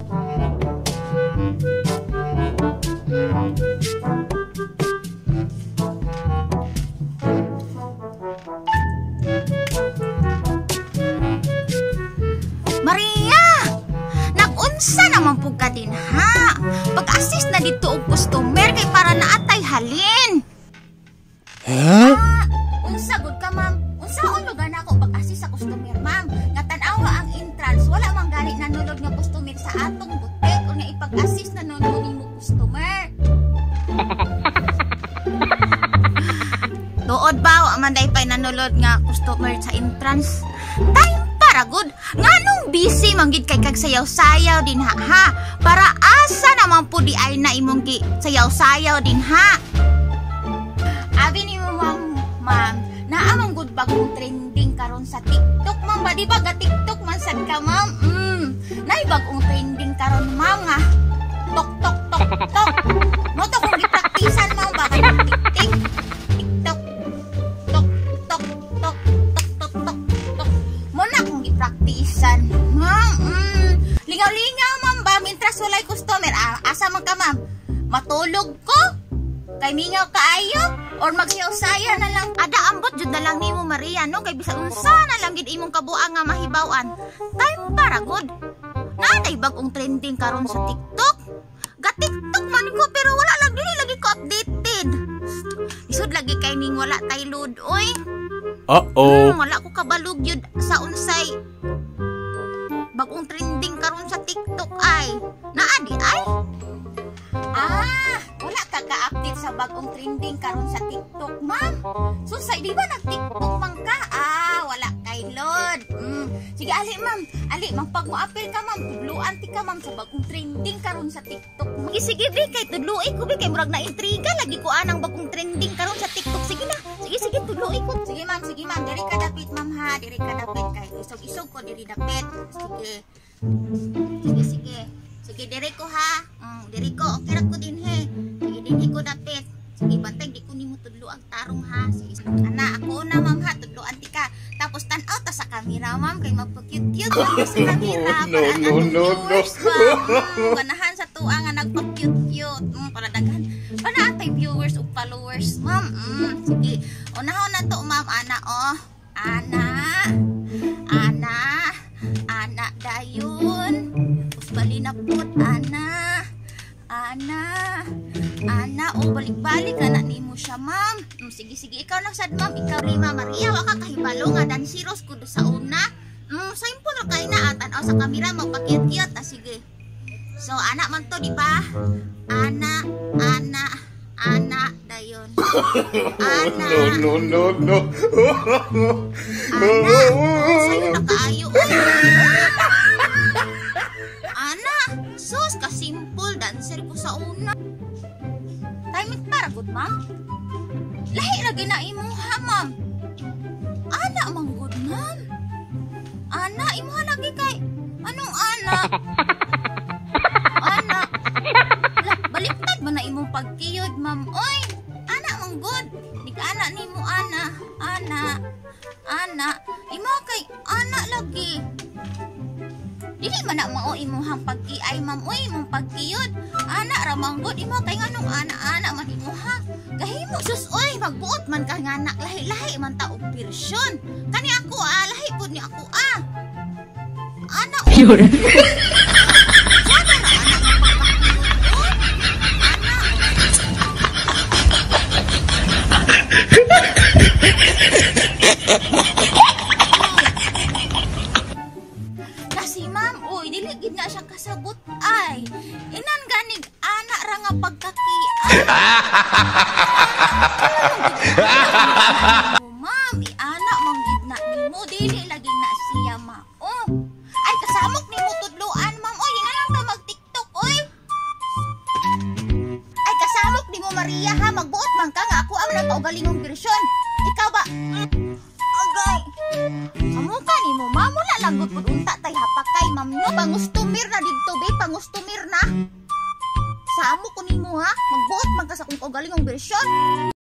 Maria! Nag-unsa naman po ka din ha? Pag-assist na dito og customer kay para naatay halin. Huh? Ah, unsa gud ka, ma'am? Unsaon lugar na ako pag-assist sa customer, ma'am? Nga tan-awa ang entrance, wala man gani nanulod nga customer sa atong butik o nga ipag-assist na nun nimo customer. Tuod ba wa man day pay nanulod nga customer sa entrance? Time para good. Nganong busy man gid kay kag sayaw-sayaw din ha, ha? Para asa naman po di ay na imong gi sayaw-sayaw din ha? Abi ni mo, ma'am, ma'am, naa man gud bagong trending karon sa TikTok, ma'am ba? Di ba ga TikTok man sad ka, ma'am? Nay bagong trending karon, ma'am, nga. Tok tok tok tok. Mo to kung gipraktisan, ma'am, ba kay tik tik tik tok tok tok tok tok tok tok tok. Mo na kung gipraktisan, ma'am. Lingaw-lingaw, ma'am, ba mintras walay customer. Ah, asa man ka, ma'am? Matulog ko? Kay mingaw kaayo or magsayaw-sayaw na lang. Ada ambot jud na lang nimo, Maria, no? Kay bisan unsa na lang gid imong kabuang nga mahibaw-an. Time para good. Naa bag-ong trending karon sa TikTok. Ga TikTok man ko pero wala lang dili lagi ko updated. Isod lagi kay ning wala tay load oy. Uh-oh. Wala ko kabalog yun sa unsay bagong trending karon sa TikTok ay. Naa di ay? Ah, wala ka ka-update sa bagong trending karon sa TikTok, ma'am. Susay, di ba nag-TikTok man ka? Ah, wala kay load. Sige, ali, ma'am. Ali, ma'am, pag mo-appeal ka, ma'am, tudluan ti ka, ma'am, sa bagong trending karon sa TikTok. Sige, sige, bi, kay tudlui ko, bi, kay murag na intriga lagi ko anang bagong trending karon sa TikTok. Sige na. Sige, sige, tudlui ko. Sige, ma'am, sige, ma'am. Diri ka dapit, ma'am, ha. Diri ka dapit kay isog-isog ko diri dapit. Sige. Sige, sige. Sige, diri ko ha. Diri ko, okay ra ko din he. Sige, dinhi ko dapit. Sige, bantay di ko nimo tudlo ang tarong ha. Sige, ana, ako na, ma'am, ha, tudloan ti ka. Tapos tan-aw ta sa camera, ma'am, kay magpa-cute-cute man sa camera No, para ang no, atong no, no. viewers ba. Ganahan sa tuwa nga nagpa-cute-cute. Para daghan. Para atay viewers ug followers, ma'am. Sige. Unahon na to, ma'am, ana oh. Ana. Ana. Ana dayon. Usbali na pud ana. Ana. Ana, oh, balik-balik na nimo siya, ma'am. Sige, sige, ikaw na sad, ma'am. Ikaw rin, ma'am Maria, wa ka kahibalo nga dansiros ko sa una. Simple ra kay na tan-aw sa kamera magpa-cute-cute. Ah, sige. So, ana man to, di ba? Ana, ana, ana dayon. Ana. No, no, no, no. Ana, oh, sayo na kaayo. Ana, sus, ka-simple dancer ko sa una. Timing para good, ma'am. Lahi ra gina imuha, ma'am. Ana man good, ma'am. Ana, imuha lagi kay anong ana? Ana. La, baliktad ba na imong pagkiyod, ma'am? Oy, ana man good. Di ka ana nimo, ana. Ana. Ana, imuha kay ana lagi. Dili man na mao imuhang pagkiay, ma'am. Oy, imong pagkiyod. Ana ra man gud imo kay nganong ana-ana man imuha. Gahimo sus oy, magbuot man ka nga anak, lahi-lahi man ta og persyon. Kani ako ah, lahi pud ni ako ah. Ana oy. Sana ra ana nga pagkakiyod, oy. Ana. Kasi ma'am, oy, dili gid na siya kasabot ay. Inan ganig ana ra nga pagkakiay. Ma'am, iana man gid na nimo, dili